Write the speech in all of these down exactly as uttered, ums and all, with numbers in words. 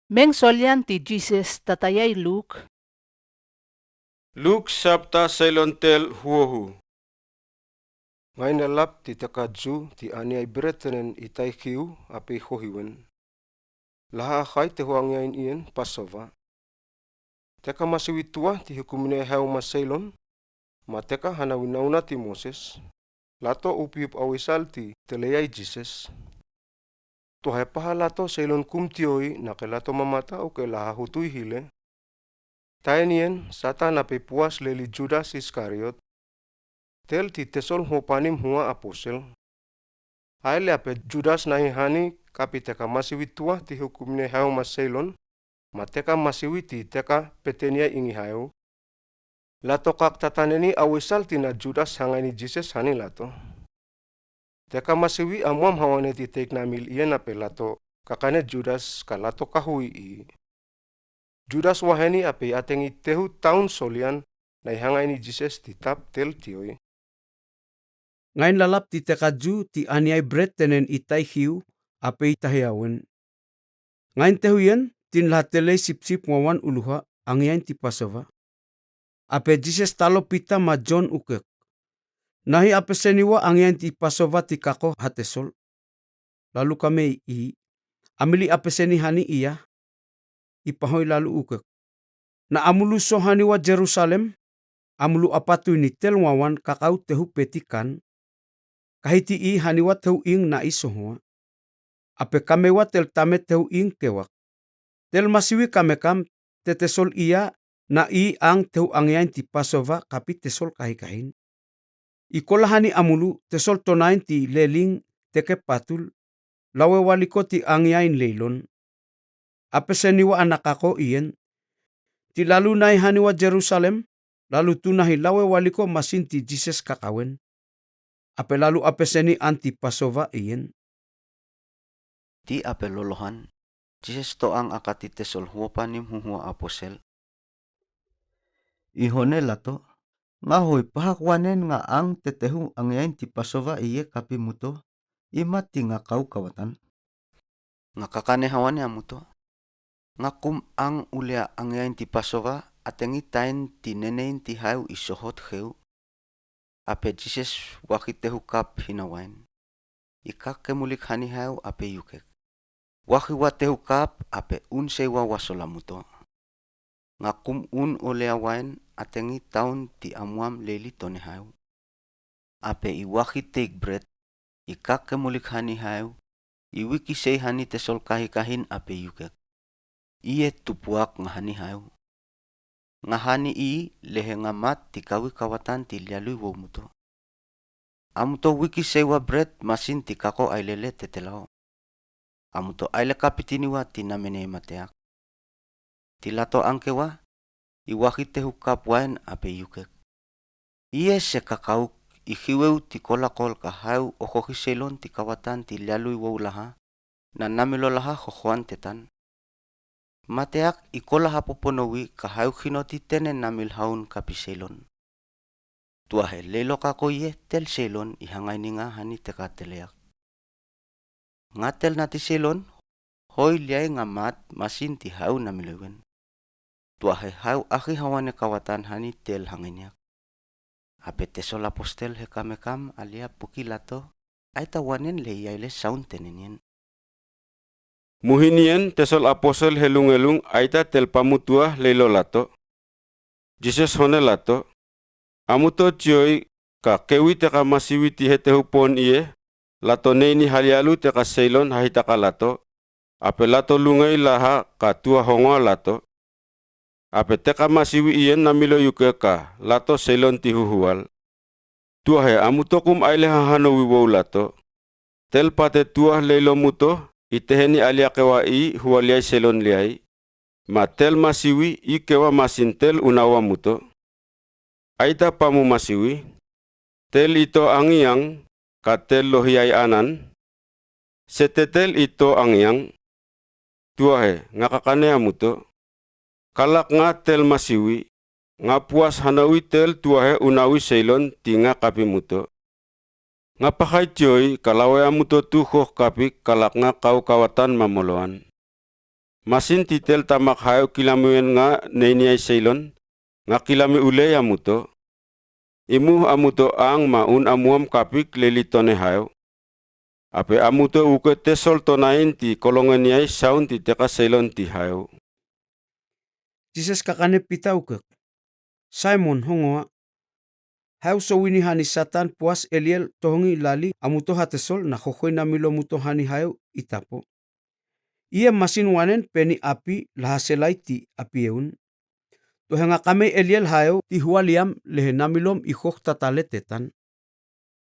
Meng solian ti Jises tatayai Luk. Luk sapta sailon tel huohu. Ngain lalap ti teka Ju ti aniai bret tenen i taikiu a pei hohiwen. Laha akhai tehu angiain ien Pasova. Teka masiwi tua ti hukuminae haew ma sailon, ma teka hanawi nauna ti Moses. Lato upiup awisal ti teleyai Jises. Tuahe paha lato sailon kumtioi nake lato mamata uke laha hutui hile. Taen ien Satan a pei puas leli Judas Iskariot. Tel ti tesol huopanim hua aposel. Aile a pe Judas nahi hani kapi teka masiwi tua ti hukuminae haew ma sailon, ma teka masiwi ti teka petenia ingi haew. Lato kak tataneni awisal ti na Judas hangaini Jises hani lato. Teka masiwi a mwam hawane ti teik namil ien a pe lato kakane Judas ka lato kahui i. Judas waheni a pei atengi tehu taun solian nai hangaini Jises ti tap tel tioi. Ngain lalap ti teka Ju ti aniai bret tenen i taikiu a pei tahiawen. Ngain tehu ien tin laha telei sipsip wawan uluha angiain ti Pasova. A pe Jises talo Pita ma Jon ukek. Nahi a peseni wa angiain ti Pasova ti kako ha tesol. Lalu kame i, amili a peseni hani ia, i pahoi lalu ukek. Na amulu so hani wa Jerusalem, amulu a patui ni tel wawan kakau tehu peti kan. Kahiti i hani wa tehu ing na i so hua. A pe kame wa tel tame tehu ing kewak. Tel masiwi kame kam tetesol ia na i ang tehu angiain ti Pasova kapi tesol kahikahin. I kola hani amulu tesol tonain ti leling teke patul, lawe waliko ti angiain leilon. A peseni wa ana kako ien. Ti lalu nai hani wa Jerusalem, lalu tunahi lawe waliko masin ti Jises kakawen. A pe lalu a peseni an ti Pasova ien. Ti a pe lolohan, Jises to'ang a kati tesol huopanim huhua aposel. I hone lato, nga hoi pahak wanen nga ang tetehu angiain ti Pasova ie kapi muto, i mati nga kau kawatan. Nga kakane hawane amuto. Nga kum ang ulea angiain ti Pasova atengi taen ti nenein ti haew i sohot heu. A pe Jises waki tehu kap hina waen. I kak kemulik hani haew a pe yukek. Waki wa tehu kap a pe un sei wa wasol amuto. Nga kum un olea waen atengi taun ti amwam leli tone haew. A pe i waki teik bret, i kak kemulik hani haew, i wiki sei hani tesol kahikahin a pe yukek. Ie tupuak nga hani haew. Nga hani i lehe nga mat ti kawi kawatan ti lialui wow muto. Amuto wiki sei wa bret masin ti kako ailele tetelaw. Amuto aile kapitini wa ti namene mateak. Ti lato angkewa, i waki tehu kap waen a pe yukek. Ie se kakauk i hiweu ti kolakol ka haew okoki seilon ti kawatan ti lialui wow laha, na namilo laha hohoan tetan. Mateak i kola hapoponowi ka haew hino ti tene namil haun kapi seilon. Tuahe leilo kako ie tel seilon i hangaini nga hani teka teleak. Nga tel nati seilon, hoi liai nga mat masin ti haew namilo iwen. Tuahe haew aki hawane kawatan hani tel hangainiak. A pe tesol apostel he kamekam alia puki lato, aita wanen le iaile saun tenenien. Muhinien tesol apostel he lungelung aita tel pamutua leilo lato. Jises hone lato. Amuto tioi ka kewi teka masiwi ti he tehu pon ie, lato neini halialu teka seilon hahitaka lato, a pe lato lungei laha ka tua hongoa lato. A pe teka masiwi ien namilo yuke ka lato seilon ti huhual. Tuahe amuto kum aile hahanowi wow lato. Tel pate tua leilo muto, i teheni alia kewa i hua liai seilon liai. Ma tel masiwi i kewa masin tel unawa muto. Aita pamu masiwi. Tel ito angiang, ka tel lohiai anan. Sete tel ito angiang. Tuahe, nga kakane amuto. Kalak nga tel masiwi, nga puas hanawi tel tuahe unawi seilon ti nga kapi muto. Nga pakai tioi ka lawe amuto tu hok kapi kalak nga kau kawatan mamoloan. Masin ti tel tamak hayo kilamiwen nga neiniai seilon, nga kilami ulei amuto. Imu amuto ang ma un amuam kapik leli tone hayo. Ape amuto uke tesol tonain ti kolongeniai saun ti teka seilon ti hayo. Jises kakane Pita ukek, Saimon, hongoa. Hayo sowini hani Satan puas eliel tohongi lali amuto hatesol na hohoi namilo muto hani hayo i tapo. Iye masin wanen peni api lahaselai ti api eun. Tohenga kamei eliel hayo ti hualiam lehe namilom i hoh tatale tetan.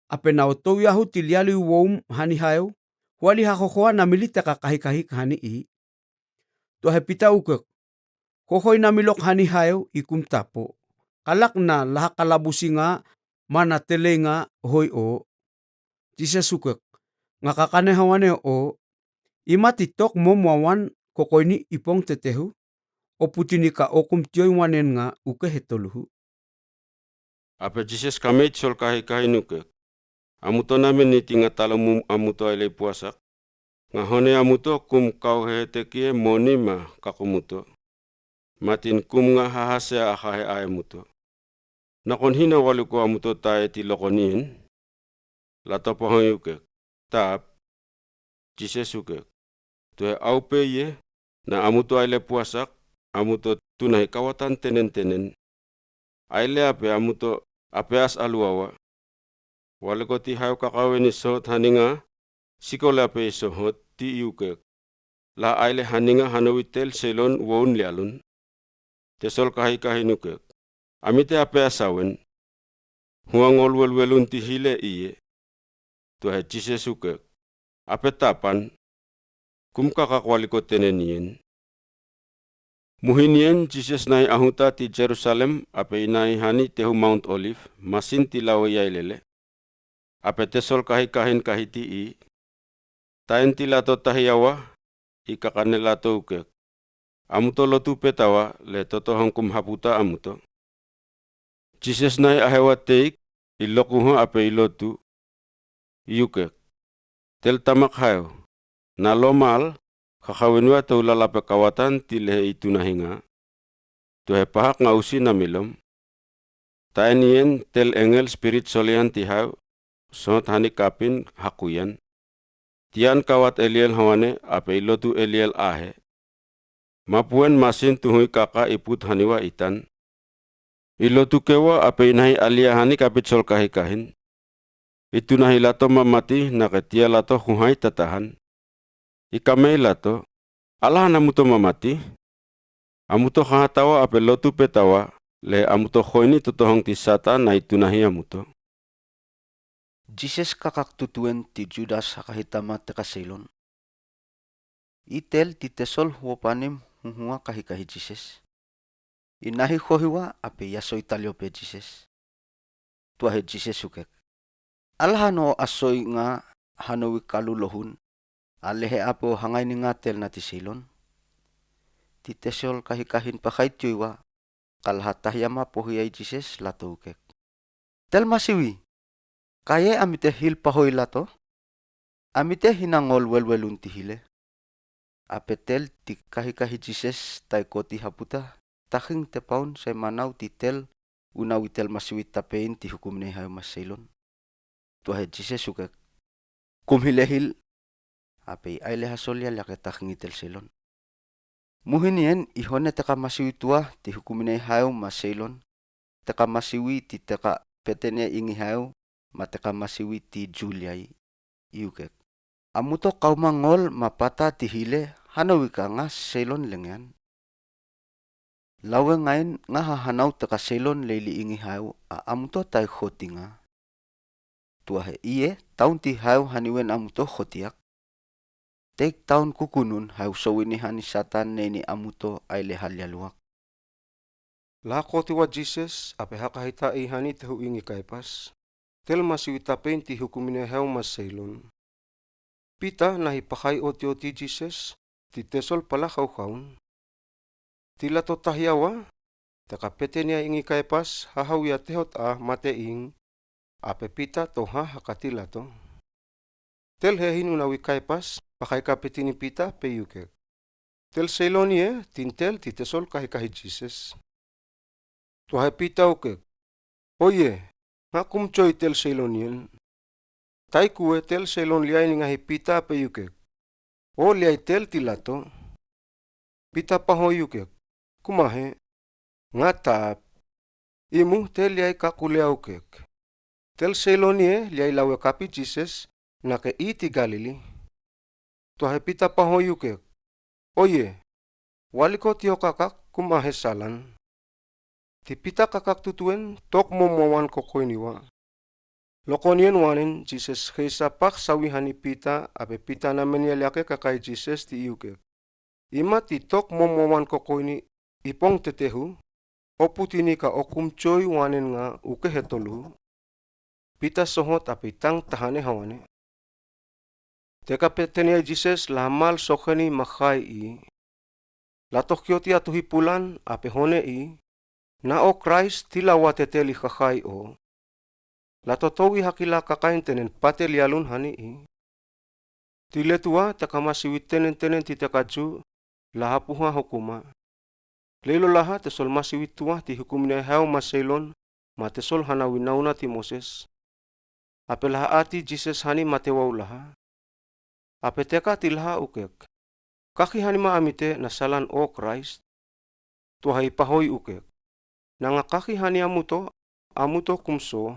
Ape na otou yahu ti liali woum hani hayo, huali hahohoa namili teka kahikahik hani i. Tuahe Pita ukek, hohoi namilok hani hayo i kum tapo. Kalak na lahakalabusi nga ma na telei nga hoi o. Jises ukek, nga kakane hawane o. I mati tok mom wawan kokoini i pong tetehu. O putini ka o kum tioi wanen nga uke hetoluhu. Ape Jises kamei ti sol kahikahin ukek, amuto namen i tinga talomum amuto ailei puasak. Nga hone amuto kum kau hehetekie moni ma kakumuto. Matin kum nga hahasea akahe ae muto. Nakon hina waliko amuto tae ti lokon in. Lato pohongi ukek, tap. Jises ukek, tuhe au pe iye, na amuto aile puasak, amuto tunahi kawatan tenentenen. Aile ape amuto apeas aluawa. Waliko ti hayo kakaweni sohot haninga, sikole ape i sohot ti i ukek. La aile haninga hanowi tel seilon woun lialun. Te sol kahikahin ukek, amite apeas awen. Huangol welwelun ti hile iye. Tuahe Jises ukek, ape tapan. Kum kakak waliko tenen iyen. Muhin iyen Jises nahi ahuta ti Jerusalem ape i nahi hani tehu Mount Olive, masin ti lawe i ailele. Ape te sol kahikahin kahiti i. Taen ti lato tahiawa, i kakane lato ukek, amuto lotu petawa le totohong kum haputa amuto. Jises nahi ahewa teik, i lokuha ape i lotu, i ukek, tel tamak hayo, na lomal, kakaweniwa te ulal ape kawatan ti lehe i tunahi nga. Tuhe pahak nga usi namilom. Taen iyen tel engel spirit solean ti hayo, sohot hani kapin hakuyan. Tiyan kawat eliel hawane ape i lotu eliel ahe. Mapuen masin tuhui kaka i put haniwa itan. I lotu kewa ape i nahi alia hani kapit sol kahikahin. I tunahi lato mamati nake tia lato huhai tatahan. I kamei lato, alahan amuto mamati. Amuto kahatawa ape lotu petawa, le amuto hoini totohong ti Satan na i tunahi amuto. Jises kakak tutuen ti Judas hakahitama teka seilon. I tel ti te sol huopanim huhua kahikahi Jises. I nahi hohiwa ape i aso i taliope Jises. Tuahe Jises ukek, alahan o asoi nga hanowi kalu lohun, a lehe ape o hangai ni nga tel nati seilon. Ti te sol kahikahin pahai tioiwa, kalaha tahiama pohiai Jises lato ukek, tel masiwi, kaye amite hil pahoi lato. Amite hinangol welwelun ti hile. Ape tel ti kahikahi Jises taikoti haputa, taking tepaun sai manau ti tel unawi tel masiwi tapein ti hukuminai hayo mas seilon. Tuahe Jises ukek, kum hile hil. Ape i aile hasolia liake taking i tel seilon. Muhin iyen i hone teka masiwi tua ti hukuminai hayo mas seilon, teka masiwi ti teka petenia ingi hayo, ma teka masiwi ti Julia i, i ukek, amuto kauma ngol ma pata ti hile hanowi ka nga seilon lengean. Lawengain nga hahanau teka seilon leili ingi hayo a amuto tai hoti nga. Tuahe iye taun ti hayo haniwen amuto hotiak. Teik taun kukunun hayo sowini hani Satan neini amuto aile halialuak. Laha kotiwa Jises ape hakahita i hani tehu ingi Kaepas, tel masiwi tapein ti hukuminai hayo mas seilon. Pita nahi pahai otioti Jises ti te sol pala hauhaun. Ti lato tahiawa, teka petenia ingi Kaepas hahawia tehot a mate ing, ape Pita toha hakati lato. Tel hehin unawi Kaepas pahai kapitini Pita pe i ukek, Tel seilon ie tin tel ti tesol kahikahi Jises. Tuahe Pita ukek, oye, nga kumtyo i tel seilon ien. Taikue tel seilon liai ni ngahi Pita pe i ukek, o liai tel ti lato. Pita paho i ukek, kumahe, nga taap. Imu tel liai kakulea ukek. Tel seilon ie liai lawe kapi Jises, nake i ti Galili. Tuahe Pita paho i ukek, oye, waliko ti ho kakak kumahe salan. Ti Pita kakak tutuen tok momowan kokoini wa. Lokon ien wanen Jises heisa pak sawi hani Pita, ape Pita namen ia liake kakai Jises ti i ukek, ima ti tok momowan kokoini i pong tetehu, o puti ni ka o kumtyo i wanen nga ukehe toluhu. Pita sohot ape i tang tahane hawane. Teka peteniai Jises laha mal sokheni ma khai i. Lato kioti atuhi pulan ape hone i, na o Kraist ti lawa tetel i khahai o. Lato towi hakila kakaintenen patel i alun hani i. Ti letua teka masiwi tenentenen ti teka Ju laha puha hukuma. Leilolaha tesol masiwi tua ti hukuminiai hayo ma seilon ma tesol hanawi nauna ti Moses. Ape laha ati Jises hani mate wau laha. Ape teka ti laha ukek, kaki hani ma amite na salan o Kraist. Tuahe i paho i ukek, nanga kaki hani amuto, amuto kumso.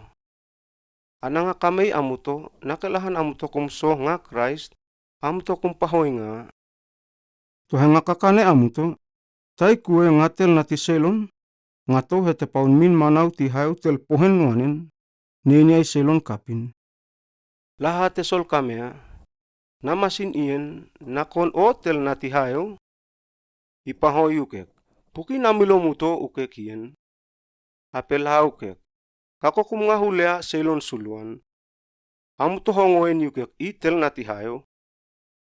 A nanga kamei amuto, nake lahan amuto kumso nga Kraist, amuto kum paho i nga. Tuahe nga kakane amuto, taikue nga tel nati seilon, nga tohe tepaun min manau ti hayo tel pohen wanen, nenia i seilon kapin. Laha tesol kamea, na masin ien, nakon o tel nati hayo. I paho i ukek, puki na milo muto ukek ien. Ape laha ukek, kako kum nga hulea seilon suluan. Amuto hongoen i ukek i tel nati hayo,